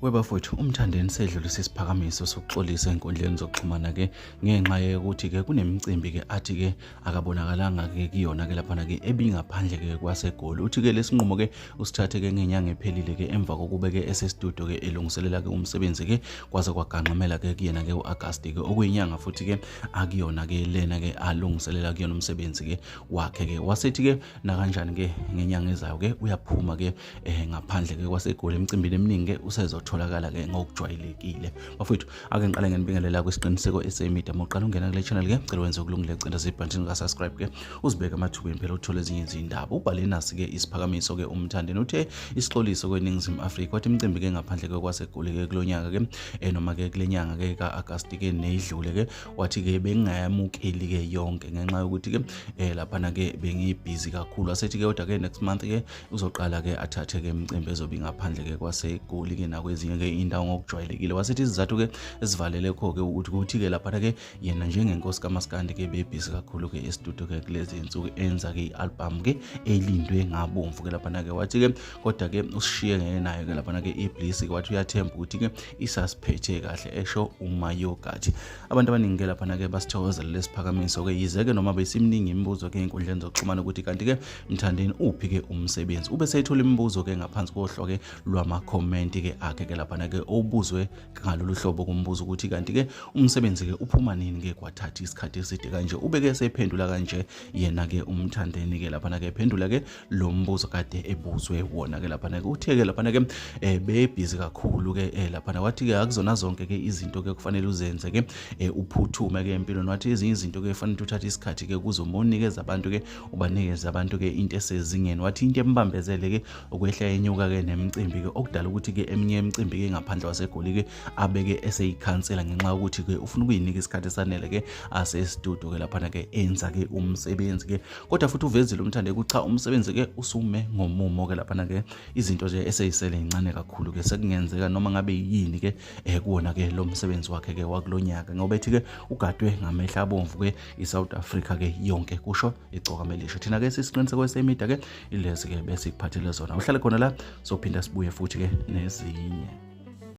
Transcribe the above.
Webafowethu umthandeni sedlulisa isiphakamiso sokuxolisa enkundleni zokuxhumana ke ngenxa yokuthi ke kunemicimbi ke athi ke akabonakalanga ke kuyona ke lapha ke ebingaphandle ke kwaseGoli. Uthi ke lesinqumo ke usithathe ke ngenyanga ephelile ke emva kokube ke esestudio ke elungiselela ke umsebenzi ke kwaze kwaganqamela ke kuyena ke uAugust ke okuyinyanga futhi ke akuyona ke lena ke alungiselela kuyona umsebenzi ke wakhe ke wasethi ke na kanjani ke ngenyanga ezayo ke uyaphuma ke ngaphandle ke kwaseGoli emcimbini eminingi ke usezotholakala ke ngokujwayelekile. Bafowethu ake ngiqale ngenibingelela kwesiqiniseko esemedia moqala ungena kule channel ke cela wenze ukulungile cinda sibutton ka subscribe ke uzibeke amathubeni phela uthola ezinye izindaba. Ubhale nasi ke isiphakamiso ke umthandeni uthe isixoliso kweNingizimu Afrika wathi imicimbi ke ngaphandle ke kwaseGoli ke kulonyaka ke noma ke kulenyanga ke kaAugust ke neyidlule ke wathi ke bengayamukeli ke yonke ngenxa yokuthi ke lapha na ke bengibusy kakhulu. Asethi ke kodwa ke next month ke uzoqala ke athathe ke imicimbi ezobi ngaphandle ke kwaseGoli ke nakwezinye ke indawo ngokujwayelekile. Wasethi izizathu ke esivalele kho ke ukuthi ke lapha ke yena njengenkosi kaMaskandi ke bebusy kakhulu ke estudio ke kulezi insuku enza ke ialbum ke elindwe ngabomvu ke lapha ke wathi ke kodwa ke usishiye nayo ke lapha ke ibliss ke wathi uyathemba ukuthi ke isasiphethe kahle esho uMayogathi. Abantu abaningi ke lapha ke basithokozela lesiphakamiso ke yize ke noma besimningi imibuzo ke einkundleni zokuxhumana ukuthi kanti ke mthandeni uphi ke umsebenzi. Ube seyithola imibuzo ke ngaphansi kohlo ke lwama comment ke akhe ke lapha ke obuzwe ngalolu hlobo kumbuzo ukuthi kanti ke umsebenzi ke uphuma nini ke kwathatha isikhathi eside kanje. Ube ke sephendula kanje yena ke umthandeni ke lapha ke ephendula ke lo mbuzo kade ebuzwe wona ke lapha ke uthe ke lapha ke bebusy kakhulu ke lapha wathi ke akuzona zonke ke izinto ke kufanele uzenze ke uphuthume ke empilweni. Wathi izinye izinto ke kufanele uthathe isikhathi ke kuzomonikeza abantu ke ubanikeza abantu ke into esezingeni. Wathi into embambezele ke okwehla yenyuka ke nemicimbi ke okudala ukuthi ke eminye imicimbi ke ngaphandle kwaseGoli ke abeke eseyikhansela ngenxa ukuthi ke ufuna ukuyinika isikhathi esanele ke asestudio ke lapha ke enza ke umsebenzi ke. Kodwa futhi uvezile umthande ukuthi cha umsebenzi ke usume ngomumo ke lapha ke izinto nje eseyisele incane kakhulu ke sekungenzeka noma ngabe yini ke kuona ke lo msebenzi wakhe ke wakulonyaka ngoba ethi ke ugadwe ngamehla abomvu ke iSouth Africa ke yonke kusho icoka melisho. Thina ke sisiqiniseko esemedia ke ilezi ke bese ikuphathele zona. Uhlale khona la sophinda sibuye futhi ke nezinye.